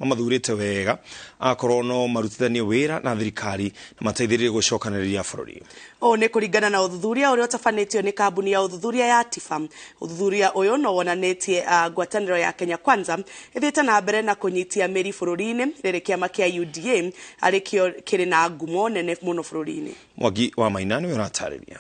Mamathurĩte wega akorwo no marutithanie wĩra na thirikari na mateithĩrĩrie gũcokanĩrĩria bũrũri. Ũũ nĩ kũringana na ũthuthuria ũrĩa ũtabanĩtio nĩ kambuni ya ũthuthuria ya TIFA. Ũthuthuria ũyũ no wonanĩtie ngwatanĩro ya Kenya Kwanza ĩthiĩte na mbere na kũnyitia mĩri bũrũri-inĩ, rĩrĩ kĩama kĩa UDA arĩ kĩo kĩrĩ na ngumo nene mũno bũrũri-inĩ. Mwangi wa Maina nĩwe ũratarĩria.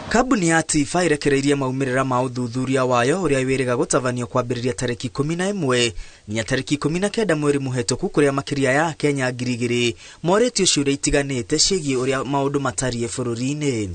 Kambuni ya TIFA ĩrekereirie maumĩrĩra ma ũthuthuria wayo ũrĩa wĩrĩga gũtabanio kwambĩrĩria tarĩki 11 nginya tarĩki 19 mweri mũhetũku, kũrĩa makĩria ya Kenya 2000 morĩtio ciũria itiganĩte ciĩgiĩ ũrĩa maũndũ matariĩ bũrũri-inĩ.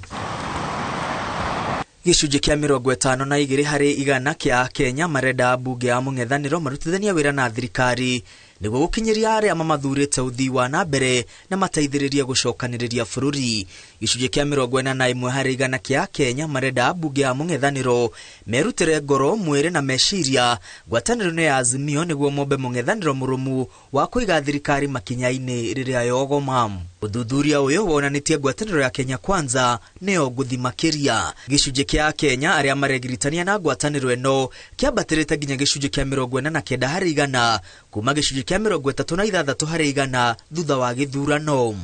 Gĩcunjĩ kĩa 52 harĩ igana kĩa Kenya marenda mbunge ya mũng'ethanĩro marutithanie wĩra na thirikari nĩguo gũkinyĩria arĩa mamathurĩte ũthii wa na mbere na mateithĩrĩrie gũcokanĩrĩria bũrũri. Gĩcunjĩ kĩa 41 harĩ igana kĩa Kenya marenda mbunge ya mũng'ethanĩro merutĩre ngoro, mwĩrĩ na meciria ngwatanĩro-inĩ ya Azimio nĩguo mombe mũng'ethanĩro mũrũmu wa kũiga thirikari makinya-inĩ rĩrĩa yogoma. Ũthuthuria ũyũ wonanĩtie ngwatanĩro ya Kenya Kwanza nĩyo ngũthi makĩria. Gĩcunjĩ kĩa Kenya arĩa maregiritania na ngwatanĩro ĩno kĩambatĩrĩte nginya gĩcunjĩ kĩa 49 harĩ igana kuma gĩcunjĩ kĩa 36 harĩ igana thutha wa gĩthurano.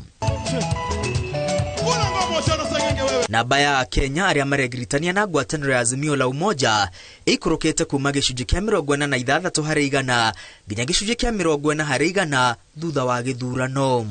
Namba ya Kenya arĩa maregiritania na ngwatanĩro ya Azimio la Umoja ĩikũrũkĩte kuma gĩcunjĩ kĩa 46 harĩ igana nginya gĩcunjĩ kĩa 40 harĩ igana thutha wa gĩthurano.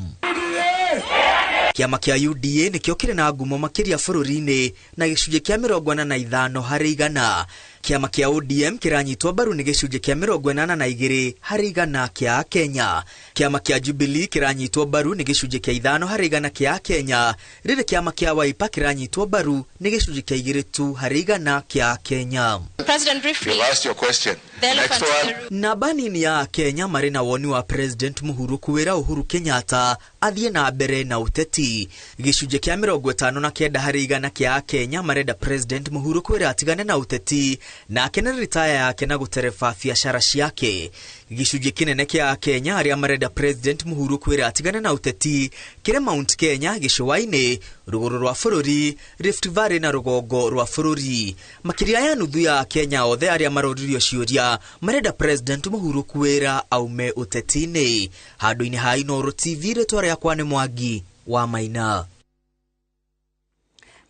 Kĩama kĩa UDA nĩkĩo kĩrĩ na ngumo makĩria bũrũri-inĩ na gĩcunjĩ kĩa 45 harĩ igana. Kĩama kĩa ODM kĩranyitwo mbaru nĩ gĩcunjĩ kĩa 82 harĩ igana kĩa Kenya. Kĩama kĩa Jubilee kĩranyitwo mbaru nĩ gĩcunjĩ kĩa 5 harĩ igana kĩa Kenya, rĩrĩ kĩama kĩa Wiper kĩranyitwo mbaru nĩ gĩcunjĩ kĩa 2 tu harĩ igana kĩa Kenya. President, briefly. You've asked your question. The Next elephant in one. the room. Namba nini ya Kenya marĩ na woni wa President Uhuru kwĩra Uhuru Kenyatta athiĩ na mbere na ũteti. Gĩcunjĩ kĩa 59 harĩ igana kĩa Kenya marenda President Uhuru kwĩra atigane na ũteti na akenere ritaya yake na gũtereba biacara ciake. Gĩcunjĩ kĩnene kĩa Kenya arĩa marenda President Uhuru kwĩra atigane na ũteti kĩrĩ Mount Kenya, gĩcũa-inĩ, rũgũrũ rwa bũrũri, Rift Valley na rũgongo rwa bũrũri. Makĩria ya nuthu ya Kenya othe arĩa maroririo ciũria marenda President Uhuru kwĩra aume ũteti-inĩ. Handũ-inĩ ha Inooro TV, rĩtwa rĩakwa nĩ Mwangi wa Maina.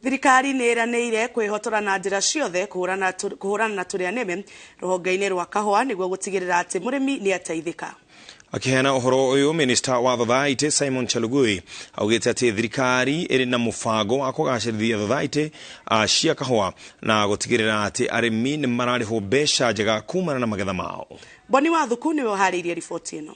Thirikari nĩ ĩranĩire kwĩhotora na njĩra ciothe kũhũrana na tũrĩa nĩme rũhonge-inĩ rwa kahũa nĩguo gũtigĩrĩra atĩ mũrĩmi nĩ ateithĩka. Akiheana ũhoro ũyũ, minista wa thothaitĩ Simon Chelugui augĩte atĩ thirikari ĩrĩ na mũbango wa kũgacĩrithia thothaitĩ cia kahũa na gũtigĩrĩra atĩ arĩmi nĩ mararĩhwo mbeca njega kumana na magetha mao. Boni Wathuku nĩwe ũharĩirie riboti ĩno.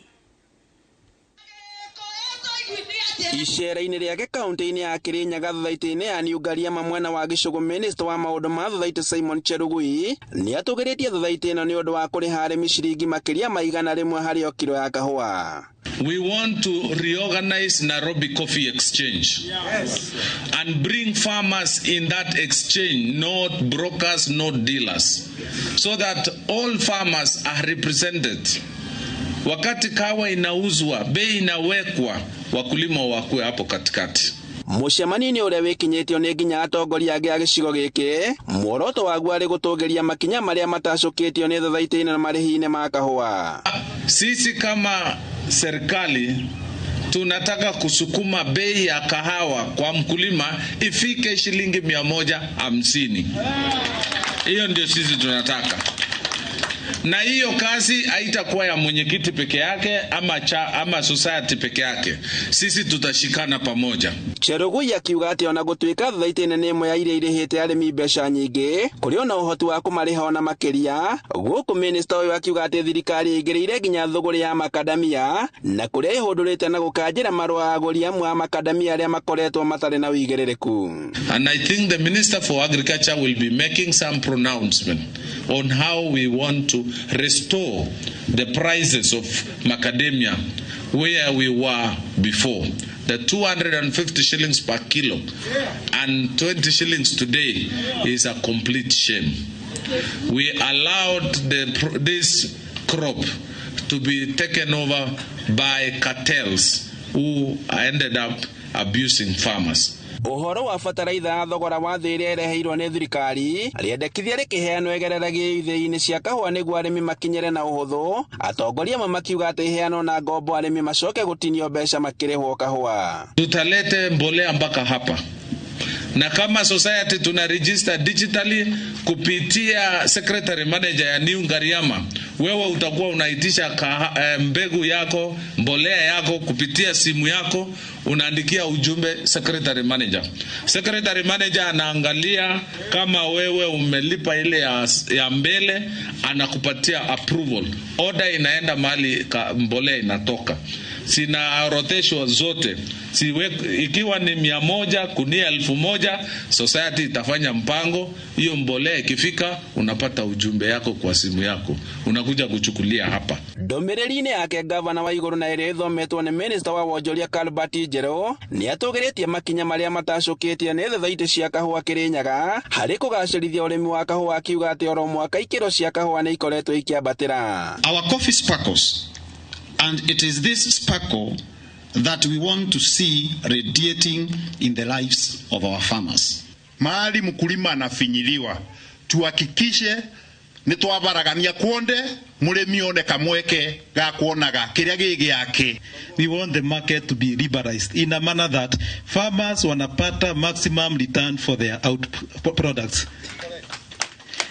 Icera-inĩ rĩake kaunti-inĩ ya Kirinyaga thothaitĩ-inĩ ya New Ngariama mwena wa Gĩcũgũ, minista wa maũndũ ma thothaitĩ Simon Chelugui nĩatũgĩrĩtie thothaitĩ ĩno nĩ ũndũ wa kũrĩha arĩmi ciringi makĩria ma 100 harĩ o kiro ya kahũa. We want to reorganize Nairobi Coffee Exchange. Yes. And bring farmers in that exchange, not brokers, not dealers, so that all farmers are represented. Wakati kahawa inauzwa, bei inawekwa, wakulima wakuwe hapo katikati. Mũcemanio-inĩ ũrĩa wĩkinyĩtio nĩ nginya atongoria angĩ a gĩcigo gĩkĩ, muoroto waguo arĩ gũtũgĩria makinya marĩa matacũkĩtio nĩ thothaitĩ-inĩ na marĩhi-inĩ ma kahũa. Sisi kama serikali tunataka kusukuma bei ya kahawa kwa mkulima ifike shilingi 150. Hiyo ndio sisi tunataka. Na hiyo kazi haitakuwa ya mwenyekiti peke yake ama society peke yake. Sisi tutashikana pamoja. Chelugui akiuga atĩ ona gũtuĩka thothaitĩ nĩ ĩmwe ya iria irĩhĩte arĩmi mbeca nyingĩ, kũrĩ ona ũhoti wa kũmarĩha ona makĩria. Gũkũ minista ũyũ akiuga atĩ thirikari ĩingĩrĩire nginya thũgũrĩ ya makadamia na kũrĩa ĩhũndũrĩte na gũkanjĩra marũa agũri amwe a makadamia arĩa makoretwo matarĩ na ũigĩrĩrĩku. And I think the Minister for Agriculture will be making some pronouncement on how we want to restore the prices of macadamia where we were before. The 250 shillings per kilo and 20 shillings today is a complete shame. We allowed this crop to be taken over by cartels who ended up abusing farmers. Ũhoro wa bataraitha ya thogora wa thĩ ĩrĩa ĩreheirwo nĩ thirikari rĩendekithia rĩkĩheanwo ĩgereragio ithĩi-inĩ cia kahũa nĩguo arĩmi makinyĩre na ũhũthũ. Atongoria amwe makiuga atĩ iheanwo na ngombo arĩmi macoke gũtinio mbeca makĩrĩhwo kahũa. Tutalete mbolea mpaka hapa, na kama society tuna register digitally kupitia secretary manager ya New Ngariama. Wewe utakuwa unaitisha mbegu yako, mbolea yako kupitia simu yako, unaandikia ujumbe secretary manager. Secretary manager anaangalia kama wewe umelipa ile ya mbele, anakupatia approval. Order inaenda mahali mbolea inatoka. Zinaorodheshwa zote. Ikiwa ni 100 kunia 1000, society itafanya mpango. Hiyo mbolea ikifika, unapata ujumbe yako kwa simu yako, unakuja kuchukulia hapa. Ndũmĩrĩri-inĩ yake gavana wa igũrũ na ĩrĩa ĩthometwo nĩ minista wa wonjoria Albert Njerũ nĩ atũgĩrĩtie makinya marĩa matacũkĩtie nĩ thathaitĩ cia kahũa Kĩrĩnyaga harĩ kũgacĩrithia ũrĩmi wa kahũa, akiuga atĩ oro mwaka ikĩro cia kahũa nĩ ikoretwo ikĩambatĩra. Our coffee sparkles, and it is this sparkle that we want to see radiating in the lives of our farmers. Mahali mkulima anafinyiliwa, tuhakikishe nĩ twabaragania kuonde mũrĩmi one kamweke ga kuonaga kĩrĩa gĩ gĩake. We want the market to be liberalized in a manner that farmers wanapata maximum return for their output products.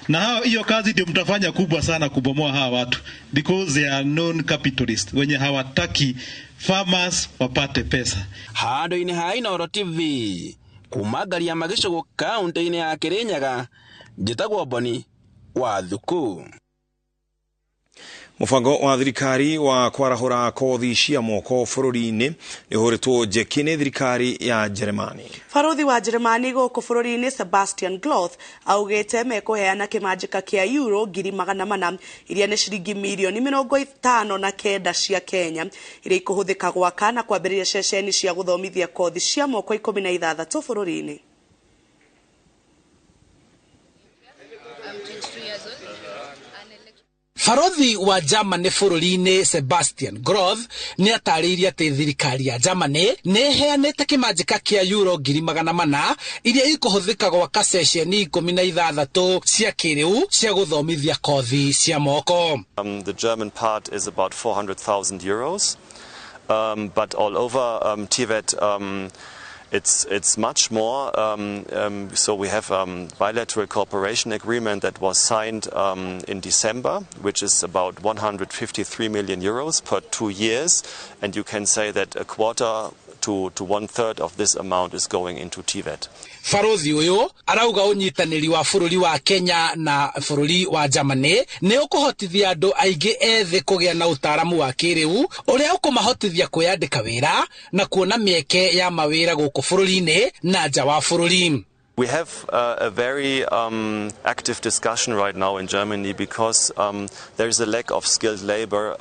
Na hao hiyo kazi ndio mtafanya kubwa sana kubomoa hawa watu, because they are known capitalists wenye hawataki farmers wapate pesa. Handũ-inĩ ha Inooro TV kuma Ngariama gĩcũgũ kaũntĩ-inĩ ya Kĩrĩnyaga, njĩtagwo Boni wa Thuku. Mũbango wa thirikari wa kwarahũra kothi cia moko bũrũri-inĩ nĩ ũhũrĩtwo njeki nĩ thirikari ya Jeremani. Barothi wa Jeremani gũkũ bũrũri-inĩ Sebastian Gloth augĩte mekũheana kĩmanjĩka kĩa euro 400,000 iria nĩ ciringi mirioni 59 cia Kenya iria ikũhũthĩka gwaka na kwambĩrĩria ceceni cia gũthomithia kothi cia moko 16 bũrũri-inĩ. Barothi wa Germany bũrũri-inĩ Sebastian Groth nĩ atarĩirie atĩ thirikari ya Germany nĩ ĩheanĩte kĩmanjĩka kĩa euro 400,000 iria ikũhũthĩka gwaka ceceni 16 cia kĩrĩu cia gũthomithia kothi cia moko. The German part is about 400,000 euros, but all over TVET it's much more. So we have a bilateral cooperation agreement that was signed in December, which is about 153 million euros per 2 years. And you can say that a quarter to 1/3 of this amount is going into TVET. Barothi ũyũ arauga ũnyitanĩri wa bũrũri wa Kenya na bũrũri wa Germany nĩ ũkũhotithia andũ aingĩ ethĩ kũgĩa na ũtaaramu wa kĩrĩu ũrĩa ũkũmahotithia kwĩyandĩka wĩra na kuona mĩeke ya mawĩra gũkũ bũrũri-inĩ na nja wa bũrũri. We have a very active discussion right now in Germany because there is a lack of skilled labor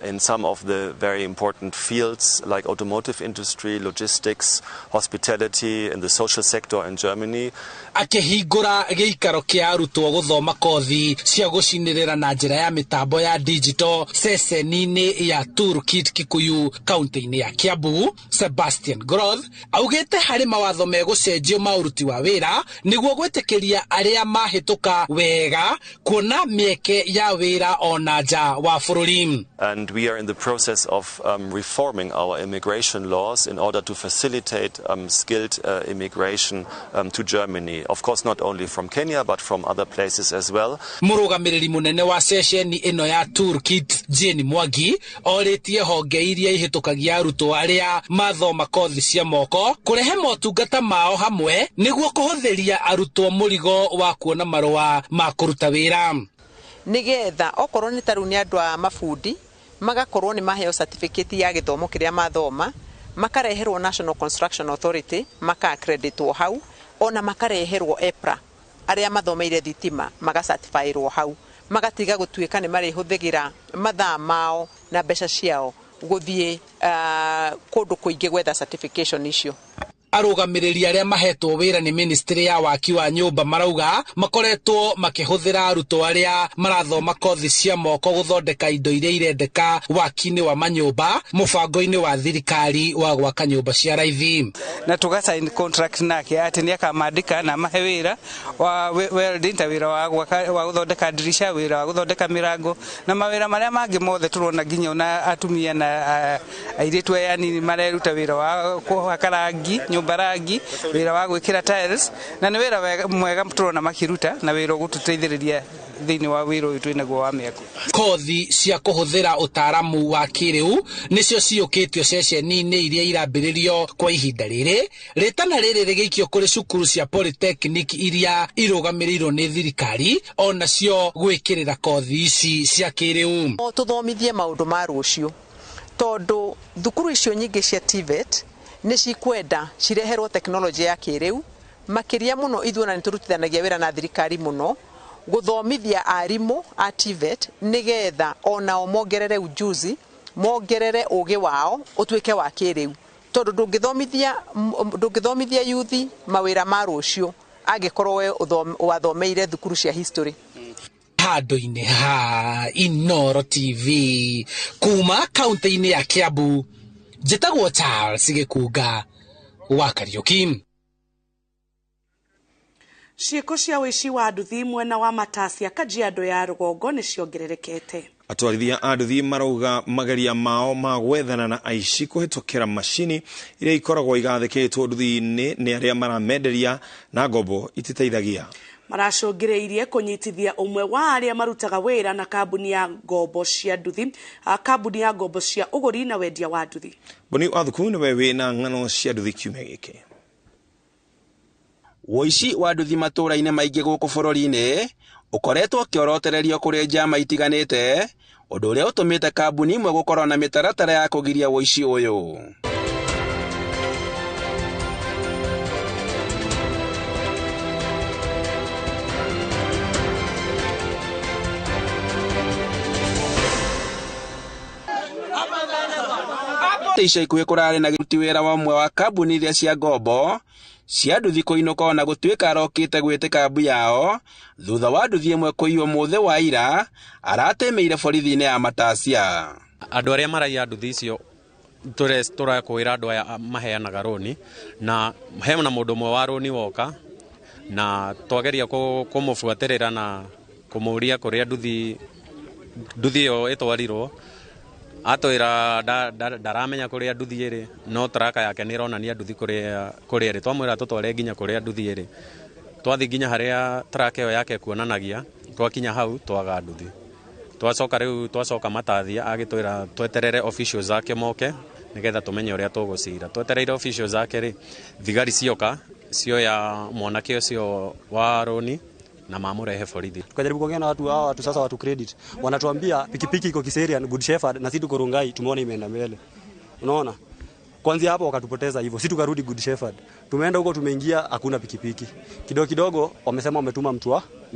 in some of the very important fields like automotive industry, logistics, hospitality, and the social sector in Germany. Akĩhingũra gĩikaro kĩa arutwo gũthoma kothi cia gũcinĩrĩra na njĩra ya mĩtambo ya digital ceceni-inĩ ya Toolkit Kikuyu kaunti-inĩ ya Kiambu, Sebastian Groth augĩte harĩ mawatho megũcenjio ma ũruti wa wĩra nĩguo gwĩtĩkĩria arĩa mahĩtũka wega kuona mĩeke ya wĩra ona nja wa bũrũri. And we are in the process of reforming our immigration laws in order to facilitate skilled immigration to Germany. Of course, not only from Kenya, but from other places as well. Mũrũgamĩrĩri mũnene wa ceceni ĩno ya Toolkit Jane Mwangi orĩtie honge iria ihĩtũkagia arutwo arĩa mathoma kothi cia moko kũrehe motungata mao hamwe nĩguo kũhũthĩria arutwo mũrigo wa kuona marũa ma kũruta wĩra. Nĩgetha okorwo nĩ ta rĩu nĩ andũ a mabundi magakorwo nĩ maheo certificate ya gĩthomo kĩrĩa mathoma, makareherwo National Construction Authority maka-accreditwo hau, ona makareherwo EPRA arĩa mathomeire thitima magacertifyirwo hau, magatiga gũtuĩka nĩ marĩhũthĩgira mathaa mao na mbeca ciao gũthiĩ kũndũ kũingĩ gwetha certification icio. Arũgamĩrĩri arĩa mahetwo wĩra nĩ ministry ya waki wa nyũmba marauga makoretwo makĩhũthĩra arutwo arĩa marathoma kothi cia moko gũthondeka indo iria irendeka waki-inĩ wa manyũmba mũbango-inĩ wa thirikari wa gwaka nyũmba cia raithi. Na tugasign contract nake atĩ nĩ akamandĩka na amahe wĩra wa welding ta wĩra wa gwaka, wa gũthondeka ndirisha, wĩra wa gũthondeka mĩrango na mawĩra marĩa mangĩ mothe tũrona nginya ona atumia na airĩtu aya anini mareruta wĩra wa kũhaka rangi nyũmba rangi, wĩra wa gwĩkĩra tiles, na nĩ wĩra mwega tũrona makĩruta na wĩra ũgũtũteithĩrĩria thĩinĩ wa wĩra ũyũ twĩnaguo wa mĩako. Kothi cia kũhũthĩra ũtaaramu wa kĩrĩu nĩcio ciũkĩtio ceceni-inĩ iria irambĩrĩrio kwa ihinda rĩrĩ, rĩtana rĩrĩ rĩgĩikio kũrĩ cukuru cia polytechnic iria irũgamĩrĩirwo nĩ thirikari onacio gwĩkĩrĩra kothi ici cia kĩrĩu. Tũthomithie maũndũ ma rũciũ tondũ thukuru icio nyingĩ cia TVET nĩ cikwenda cireherwo tekinoronjĩ ya kĩrĩu makĩria mũno. Ithuĩ ona nĩ tũrutithanagia wĩra na thirikari mũno gũthomithia arimũ a TVET nĩgetha onao mongerere ujuzi, mongerere ũgĩ wao ũtuĩke wa kĩrĩu, tondũ ndũngĩthomithia yuthi mawĩra ma rũciũ angĩkorwo we wathomeire thukuru cia history. Handũ-inĩ ha Inooro TV kuma kaunti-inĩ ya Kiambu, njĩtagwo Charles Gĩkunga wa Kariuki. Ciĩko cia ũici wa nduthi mwena wa Matasia Kajiado ya rũgongo nĩ ciongererekete. Atwarithia a nduthi marauga mageria mao ma gwethana na aici kũhĩtũkĩra macini iria ikoragwo igathĩkĩtwo nduthi-inĩ nĩ arĩa maramenderia na ngombo ititeithagia. Maracũngĩrĩirie kũnyitithia ũmwe wa arĩa marutaga wĩra na kambuni ya ngombo cia nduthi, kambuni ya ngombo cia ũgũri na wendia wa nduthi. Boni Wathuku nĩwe wĩna ng'ano cia nduthi kiumia gĩkĩ. Ũici wa nduthi matũũra-inĩ maingĩ gũkũ bũrũri-inĩ ũkoretwo ũkĩorotererio kũrĩ njama itiganĩte, ũndũ ũrĩa ũtũmĩte kambuni imwe gũkorwo na mĩtaratara ya kũgiria ũici ũyũ. Ica ikuhĩ kũrarĩ na gĩruti wĩra wa ũmwe wa kambuni iria cia ngombo cia nduthi kũinũka ona gũtuĩka arokĩte gwĩtĩka mbu yao thutha wa nduthi ĩmwe kũiywo mũthĩ wa ira aratĩmĩire borithi-inĩ ya Matasia. Andũ arĩa maraiya nduthi icio tũrakwĩra andũ aya maheanaga rũni, na hena mũndũ ũmwe wa rũni woka na twageria kũmũbuatĩrĩra na kũmũria kũrĩa nduthi ĩyo ĩtwarirwo, atwĩra ndaramenya kũrĩa nduthi ĩrĩ, no traka yake nĩ ĩronania nduthi kũrĩa ĩrĩ. Twamwĩra tũtware nginya kũrĩa nduthi ĩrĩ, twathiĩ nginya harĩa traka ĩyo yake kuonanagia, twakinya hau twaga nduthi. Twacoka rĩu twacoka Matathia agĩtwĩra tweterere officials ake moke nĩgetha tũmenye ũrĩa tũgũcira. Twetereire officials ake rĩ, thigari cioka cioya mwanake ũcio wa rũni na mamũrehe borithi. Tukajaribu kuongea na watu hao, watu sasa watu credit wanatuambia pikipiki iko Kiserian Good Shepherd na sisi tuko Rongai, tumeona imeenda mbele. Unaona? Kwanza hapo wakatupoteza hivyo. Sisi tukarudi Good Shepherd. Tumeenda huko tumeingia hakuna pikipiki. Kidogo kidogo wamesema wametuma mtu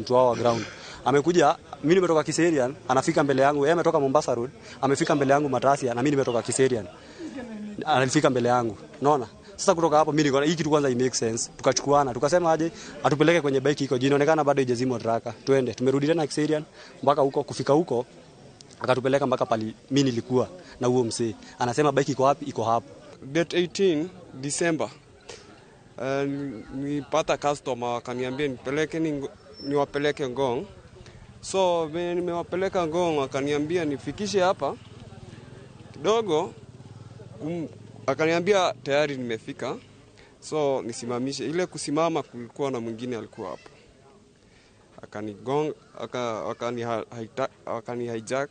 wao wa ground. Amekuja, mimi nimetoka Kiserian, anafika mbele yangu, yeye ametoka Mombasa Road, amefika mbele yangu Matasia na mimi nimetoka Kiserian. Anafika mbele yangu. Unaona? Sasa kutoka hapo mimi nikaona hii kitu kwanza i make sense. Tukachukuana, tukasema aje atupeleke kwenye bike iko inaonekana bado haijazimwa traka. Twende. Tumerudi tena Kiserian mpaka huko, kufika huko akatupeleka mpaka pali mimi nilikuwa na huo msee. Anasema bike iko wapi? Iko hapo. Date 18 December. Nilipata customer akaniambia nipeleke niwapeleke Ngong. So mimi nimewapeleka Ngong, akaniambia nifikishe hapa kidogo. Akaniambia tayari nimefika, so nisimamishe. Ile kusimama kulikuwa na mwingine alikuwa hapo, akanigonga, akani hijack.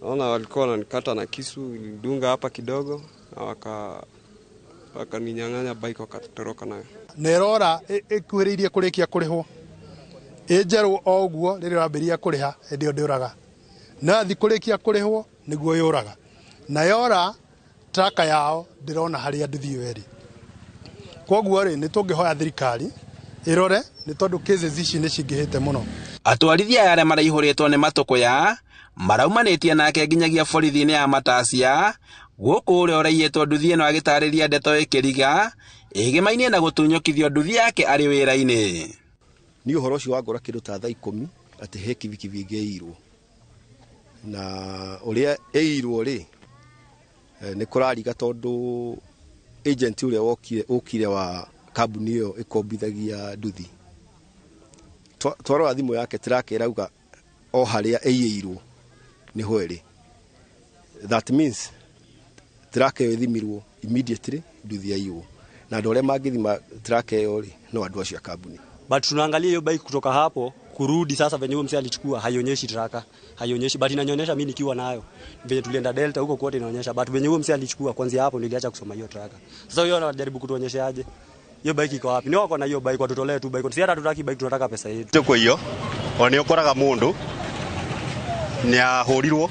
Naona walikuwa wananikata na kisu, ilidunga hapa kidogo na wakaninyang'anya bike wakatoroka nayo. Nerora ikuhĩrĩirie kũrĩkia kũrĩhwo ĩ njerũ o ũguo rĩrĩa ũrambĩrĩria kũrĩha hĩndĩ ĩyo ndĩũraga, no yathi kũrĩkia kũrĩhwo nĩguo yũraga, na yora traka yao ndĩrona harĩa nduthi ĩyo ĩrĩ. Kwoguo rĩ, nĩ tũngĩhoya thirikari ĩrore nĩ tondũ cases ici nĩ cingĩhĩte mũno. Atwarithia aya arĩa maraihũrĩtwo nĩ matũkũya maraumanĩtie nake nginyagia borithi-inĩ ya Matasia Gũkũ ũrĩa ũraiyĩtwo nduthi ĩno agĩtarĩria ndeto ĩkĩriga ĩgĩmainie na gũtunyũkithio nduthi yake arĩ wĩra-inĩ. Ni ũhoro ũcio wangora kĩndũ ta thaa 10 atĩ he kibikibi ĩngĩirwo, na ũrĩa ĩirwo rĩ nĩ kũrariga tondũ agent ũrĩa ũkire wa kambuni ĩyo ĩkombithagia nduthi, twarora thimũ yake tracker ĩrauga o harĩa ĩiyĩirwo nĩho ĩrĩ. That means tracker ĩyo ĩthimirwo immediately nduthi yaiywo, na andũ arĩa mangĩthima tracker ĩyo rĩ no andũ acio a kambuni. But tunaangalia hiyo bike kutoka hapo kurudi sasa venye huyo msee alichukua haionyeshi tracker, haionyeshi, but inanionyesha mimi nikiwa nayo venye tulienda Delta huko kote inaonyesha, but venye huyo msee alichukua kwanza hapo niliacha kusoma hiyo tracker. Sasa huyo anajaribu kutuonyesha aje hiyo bike iko wapi? Ni wako na hiyo bike, watutolee tu bike. Si hata tutaki bike, tunataka pesa yetu. Kwa hiyo ona ukoraga mundu ni ahurirwo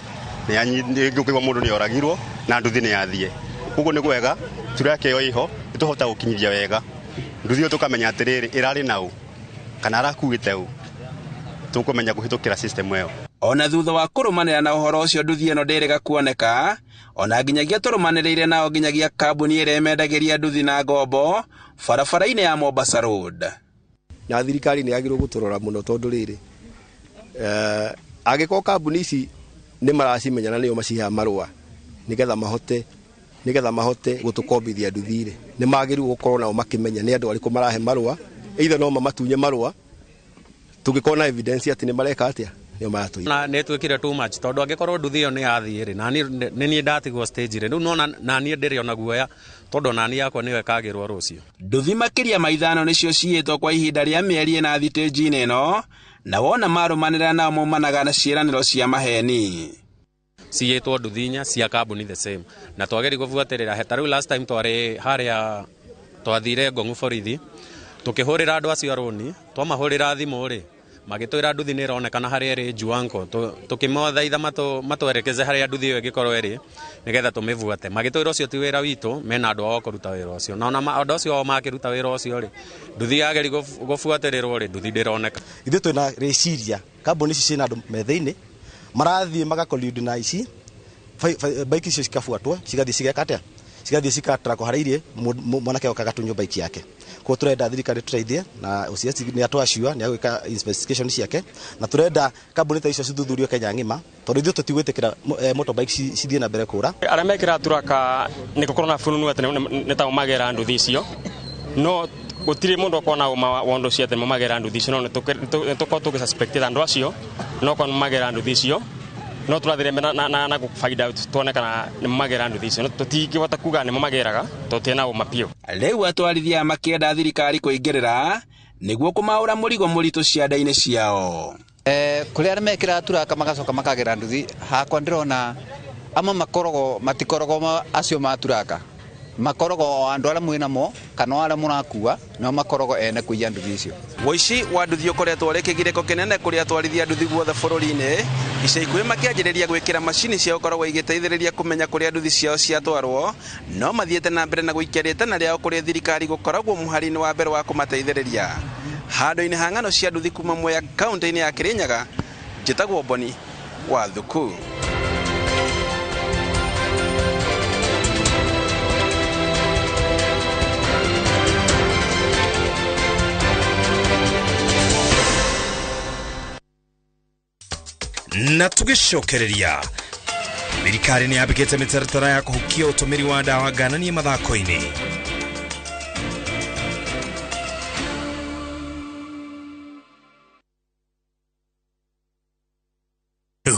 ni anyingĩkwa mundu ni oragirwo na nduthi ni yathie. Koguo ni kwega tracker ĩyo iho ituhota gukinyithia wega nduthi ĩyo tukamenya atiriri irari nau kana arakuite u tukumenya kuhitukira system ĩyo. Ona thutha wa kũrũmanĩra na ũhoro ũcio nduthi ĩno ndĩrĩga kuoneka, ona nginyagia tũrũmanĩrĩire nao nginyagia kambuni ĩrĩa ĩmendagĩria nduthi na ngombo barabara-inĩ ya Mombasa Road. Na thirikari nĩ yagĩrĩirwo gũtũrora mũno tondũ rĩrĩ angĩkorwo kambuni ici nĩ maracimenya na nĩo maciheaga marũa nĩgetha mahote gũtũkombithia nduthi rĩ, nĩ magĩrĩirwo gũkorwo nao makĩmenya nĩ andũ arĩkũ marahe marũa, either no mamatunye marũa tũngĩkorwo na evidence atĩ nĩ mareka atĩa nĩo maratũiya. Na nĩ twĩkire too much tondũ angĩkorwo nduthi ĩyo nĩ yathiĩ rĩ, na nĩ niĩ ndatigwo stage rĩ, rĩu nona na niĩ ndĩrĩ ona guoya tondũ na niĩ yakwa nĩyo ĩkagĩrwo rũciũ. Nduthi makĩria ma 5 nĩcio ciyĩtwo kwa ihinda rĩa mĩeri ĩna thitĩnji-inĩ ĩno, na wona marũmanĩra nao maumanaga na ciĩranĩro cia maheni. Ciyĩtwo nduthi 4 cia kambuni the same, na twageri gũbuatĩrĩra. Ta rĩu last time twarĩ harĩa twathire Ngong'u borithi tukĩhũrĩra andũ acio a rũni, twamahũrĩra thimũ rĩ magĩtwĩra nduthi nĩ ĩronekana harĩa ĩrĩ Juanko, tũkĩmathaitha matwerekeze harĩa nduthi ĩyo ĩngĩkorwo ĩrĩ nĩgetha tũmĩbuate. Magĩtwĩra ũcio ti wĩra witũ, mena andũ ao a kũruta wĩra ũcio, na ona andũ acio ao makĩruta wĩra ũcio rĩ, nduthi yageri gũbuatĩrĩrwo rĩ, nduthi ndĩroneka. Ithuĩ twĩna rĩciria kambuni ici ciĩna andũ me thĩinĩ marathiĩ magacollude na ici bike icio cikabuatwo cigathiĩ cigeka atĩa, cigathiĩ cikatrackwo harĩa irĩ, mwanake oka agatunywo bike yake. Koguo turenda thirikari tũteithie na OCS nĩ atwacua nĩ agwĩka investigation ciake, na turenda kambuni ta icio cithuthurio Kenya ng'ima tondũ ithuĩ tũtigwĩtĩkĩra motorbike cithiĩ na mbere kũra. Arĩa mekĩraga turaka nĩ gũkorwo na fununu atĩ nĩ tao magera nduthi icio, no gũtirĩ mũndũ ũkorwo na ũma wa ũndũ ũcio atĩ nĩmo magera nduthi icio, no nĩ tũkorwo tũgĩsuspectĩte andũ acio no korwo nĩ magera nduthi icio, no tũrathire na find out tuone kana nĩ magera nduthi icio, no tũtingĩhota kuga nĩmo mageraga tondũ tũtirĩ na ũma biũ. Rĩu atwarithia makĩenda thirikari kũingĩrĩra nĩguo kũmaũra mũrigo mũritũ cianda-inĩ ciao. Kũrĩ arĩa mekĩraga turaka magacoka makagera nduthi, hakwa ndĩrona amwe makoragwo matikoragwo acio ma turaka, makoragwo o andũ arĩa mwĩnamo kana o arĩa mũrakua nĩo makoragwo ene kũiya nduthi icio. Ũici wa nduthi ũkoretwo ũrĩ kĩgirĩko kĩnene kũrĩ atwarithia nduthi guothe bũrũri-inĩ, ica ikuhĩ makĩanjĩrĩria gwĩkĩra macini cia gũkoragwo igĩteithĩrĩria kũmenya kũrĩa nduthi ciao ciatwarwo, no mathiĩte na mbere na gũikia rĩtana rĩao kũrĩ thirikari gũkoragwo mũhari-inĩ wa mbere wa kũmateithĩrĩria. Handũ-inĩ ha ng'ano cia nduthi kuma Mwea kaũntĩ-inĩ ya Kĩrĩnyaga, njĩtagwo Boni wa Thuku. Na tũgĩcokereria, thirikari nĩ yambĩkĩte mĩtaratara ya kũhukia ũtũmĩri wa ndawa ngananie mathako-inĩ.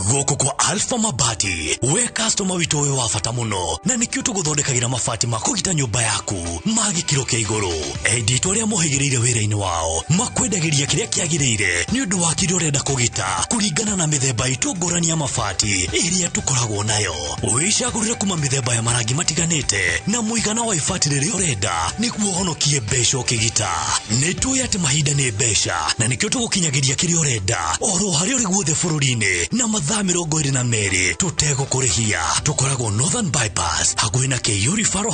Gũkũ kwa Alpha Mabati, we customer witũ ũyũ wa bata mũno, na nĩkĩo tũgũthondekagĩra mabati ma kũgita nyũmba yaku ma gĩkĩro kĩa igũrũ. Endi arĩa mohĩgĩrĩire wĩra-inĩ wao makwendagĩria kĩrĩa kĩagĩrĩire nĩ ũndũ wa kĩrĩa ũrenda kũgita kũringana na mĩthemba itũ ngũrani ya mabati ĩrĩa tũkoragwo nayo. Wĩcagũrĩre kuma mĩthemba ya marangi matiganĩte na mũigana wa ibati rĩrĩa ũrenda nĩguo ũhonokie mbeca ũkĩgita. Nĩ tũĩ atĩ mahinda nĩ mbeca na nĩkĩo tũgũkinyagĩria kĩrĩa ũrenda oro harĩa ũrĩ guothe bũrũri-inĩ na mathaa 22 tũtegũkũrĩhia. Tũkoragwo Northern Bypass hakuhĩ na KU Referral